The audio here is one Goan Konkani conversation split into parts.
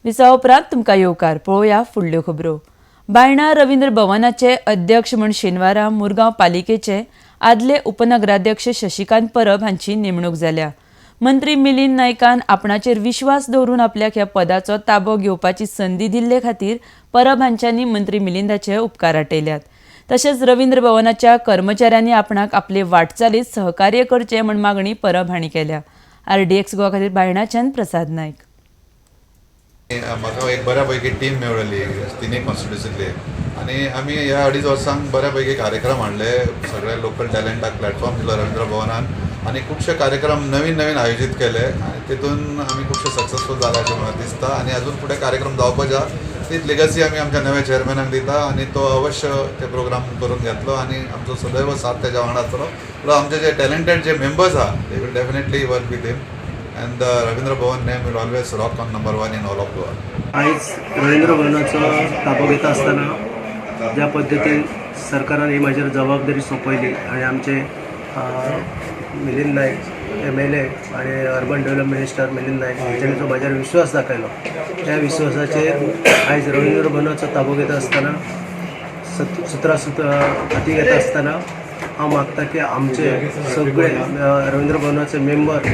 विसवा उपरांत तुमकां येवकार. पळोवया फुडल्यो खबरो. बायणा रवींद्र भवनाचे अध्यक्ष म्हूण शेनवारा मुरगांव पालिकेचे आदले उपनगराध्यक्ष शशिकांत परब हांची नेमणूक जाल्या. मंत्री मिलिंद नायकान आपणाचेर विश्वास दवरून आपल्याक ह्या पदाचो ताबो घेवपाची संदी दिल्ले खातीर परब हांच्यांनी मंत्री मिलिंदाचे उपकार आटयल्यात. तशेंच रवींद्र भवनाच्या कर्मचाऱ्यांनी आपणाक आपले वाटचालीत सहकार्य करचें म्हूण मागणी परब हांणी केल्या. आरडीएक्स गोवा खातीर बायणाच्यान प्रसाद नायक. म्हाका एक बऱ्या पैकी टीम मेळ्ळी तिनूय कॉन्स्टिट्युन्सीतली आनी आमी ह्या अडीच वर्सांक बऱ्या पैकी कार्यक्रम हाडले. सगळे लोकल टॅलंटाक प्लॅटफॉर्म दिलो रवींद्र भवनान आनी खुबशे कार्यक्रम नवीन नवीन आयोजीत केले आनी तितून आमी खुबशे सक्सेसफूल जाले अशें म्हाका दिसता. आनी अजून फुडें कार्यक्रम जावपाचे आहा. तीच लेगसी आमी आमच्या नव्या चेअरमॅनाक दिता आनी तो अवश्य ते प्रोग्राम करून घेतलो आनी आमचो सदैव साथ तेज्या वांगडा आसतलो. प्लस आमचे जे टॅलंटेड जे मेंबर्स आहा, they will definitely work with him and the Ravindra Bhavan name will always rock on number one in all of Goa. आयज रवींद्र भवनाचो ताबो घेता आसतना ज्या पद्दतीन सरकारान ही म्हाजेर जबाबदारी सोंपयली आनी आमचे मिलिंद नायक एमएलए आनी urban development minister Milind Naik हांच्यांनी जो म्हाजेर विश्वास दाखयलो, त्या विश्वासाचेर आयज रवींद्र भवनाचो ताबो घेता आसतना, सत सुत्रां सुत्र हाती घेता आसतना हांव मागता की आमचे सगळे रवींद्र भवनाचे मेंबर,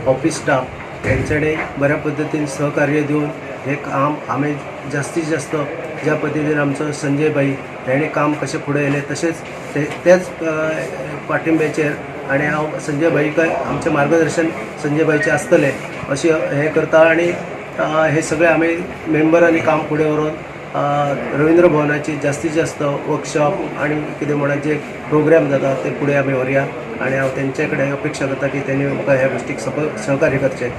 ऑफिस स्टाफ यांच्यानी बऱ्या पद्दतीन सहकार्य दिवन हे काम आमी जास्तीत जास्त ज्या पद्दतीन आमचो संजय भाई हेणे काम कशें फुडें येयलें, तशेंच ते त्याच पाठिंब्याचेर आनी हांव संजय भाईक आमचें मार्गदर्शन संजय भाईचें आसतलें अशें हें करता. आनी हे सगळे आमी मेंबरांनी काम फुडें व्हरून रवींद्र भवनाची जास्तीत जास्त वर्कशॉप आनी कितें म्हणा जे प्रोग्राम जाता ते फुडें आमी व्हरया आनी हांव तेंचे कडेन अपेक्षा करता की तेणी म्हाका ह्या गोश्टीक सहकार्य करचें.